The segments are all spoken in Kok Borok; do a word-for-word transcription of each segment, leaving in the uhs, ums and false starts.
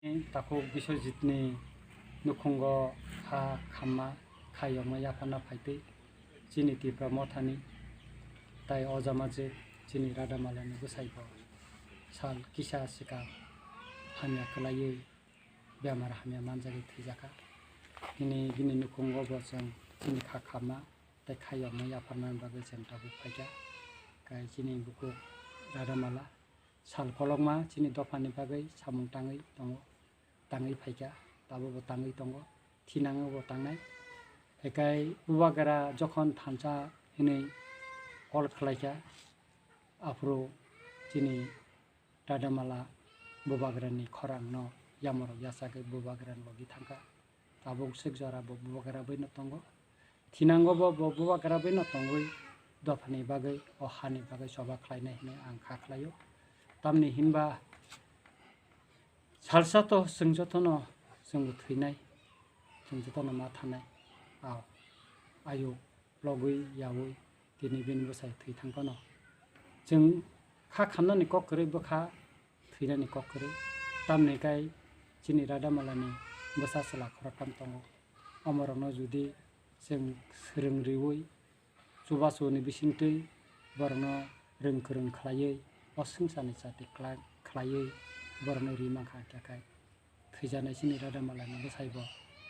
Takhuk Biswajitni nukhungo ha khamma, kha yokma yapharna phaitwi chini Tipra Mothani tai o jama je chini Radamalani bwsaibo sal kisa swkang hamya kwlaiwi bemar hamya manjagwi thwijakha. Hini bini nukhungo bo chwng chini kha khamma tei kha yokma yapharnani bagwi chwng tabuk phaikha. Kai chini bukhuk Radamala sal kolokma chini dophani bagwi samung tangwi tongo, tangwi phaikha, tabukbo tangwi tongo, thinango bo tangnai. Haikai bubagra jokhon thansa hinwi call khlaikha, aphuru chini Radamala bubagrani khorangno yamorok yachagwi bubagrani logi thangkha. Tabuk swk jora bo bubagra bwino tongo. Thinango bo, bo bubagra bwino tongwi dophani bagwi, o hani bagwi choba khlainai hinwi ang kha khlaio. Tamni hinba salsa to chwng jotono chwngbo thwinai, chwng jotono ma thanai. Ao, ayuk logwi yaui tini bini bwsai thwi thang phano. Chwng kha khamnani kok kwrwi bwkha thwinani kok kwrwi. Tamni kai chini Radamalani bwsa chwla khoroktham tongo. Omorokno judi chwng swrwng riui, chubachuni bisingtwi borokno rwng kwrwng khlaiwi, o swngcharni chati kla-, khlaiwi borokno ri mankha, hwnkhe kai thwijaknai chini Radamalani bwsaibo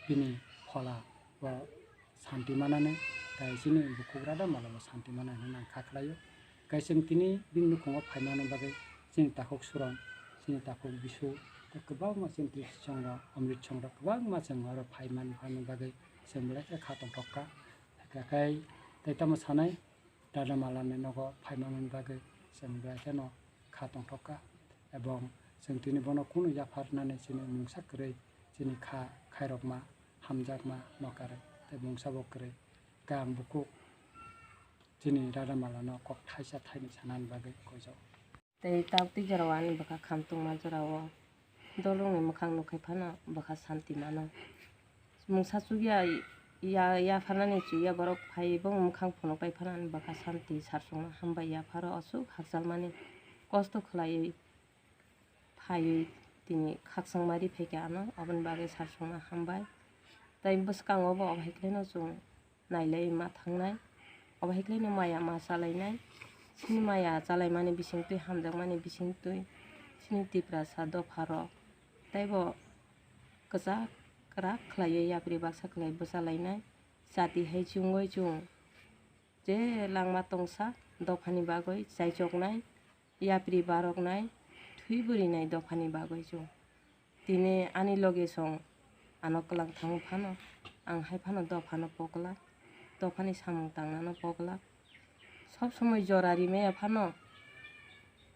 bini phola bo santi manani, tai chini bukhuk Radamala bo santi manani hinwi ang kha khlaio. Kai chwng tini bini nukhungo phaimani bagwi chini takhuk Suron, chini takhuk Bisu, tei kwbangma chini Tripti Chongro, Amrit Chongro kwbangma chwng oro phaimani, phaimani bagwi chwng belai khe kha tongthok kha. Hwnkhe kai tei tamo sanai, Radamalani nogo phaimani bagwi chwng belai kheno kha tongthok kha, ebong chwng tini bono kunu yapharnani chini mungsa kwrwi chini kha khairokma, hamjakma nokarwi tei mungsa bo kwrwi. Khe ang bukhuk chini Radamalano kok thaisa thaini sanani bagwi koijago. Tei tabuk tei jorao ani bwkha khamtungma jorao dolongni mwkhang nukhai phano bwkha santi mano. Mungsa chukya ya, yapharnani chukya borok phaiwi bongni mwkhang phunukpai phano ani bwkha santi sarsongno hambai yapharo aswk hakchalmani kosto khlaiwi phaiwi tini khakchangma ri phaikha ano, aboni bagwi sarsongno hambai. Tei bwskango bo obo hai khlaino chwng nailai ma thangnai. Obo hai khlaino maya ma chalainai. Chini maya chalaimani bisingtwi, hamjakmani bisingtwi chini Tiprasa dopharok teibo kwchak kwrak khlaiwi yapri baksa khlai bwchalainai. Chati hai chwngwi chwng je langma tongsa dophani bagwi chaichoknai, yapri baroknai, thwi bwrinai dophani bagwi chwng. Tini ani loge song ano kwlang thango phano, ang hai phano dophano poglak, dophani samung tangnano poglak. Sob somoi jora rimaya phano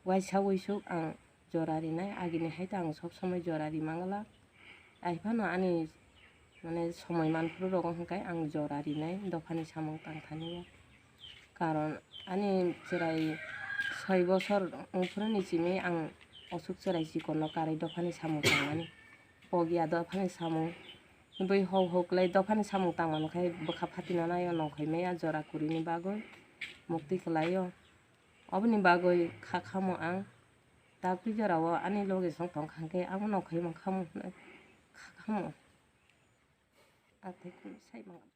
waisa uisuk ang jora rinai, agini hai ta ang sob somoi jora rimangla. Ai phano ani mane somoi manphuru rogo hwnkhe ang jora rinai dophani samung tangthani o. Karon ani chwrai soi bosor wngphuru ni simi ang osuk chwrai chikonno karwi dophani samung tangmani. Pokya dophani samung. Bui hok hok lai dophani samung tangmano khai bwkha phatina naio nongkhoi maya jora kurini bagwi mukti kwlaio. Oboni bagwi kha khamo ang. Tabuk tei jorao ani loge song tongkha hwnkhe amo nongkhoi mankha mo hwnwi kha khamo. Atwi sai mangkha.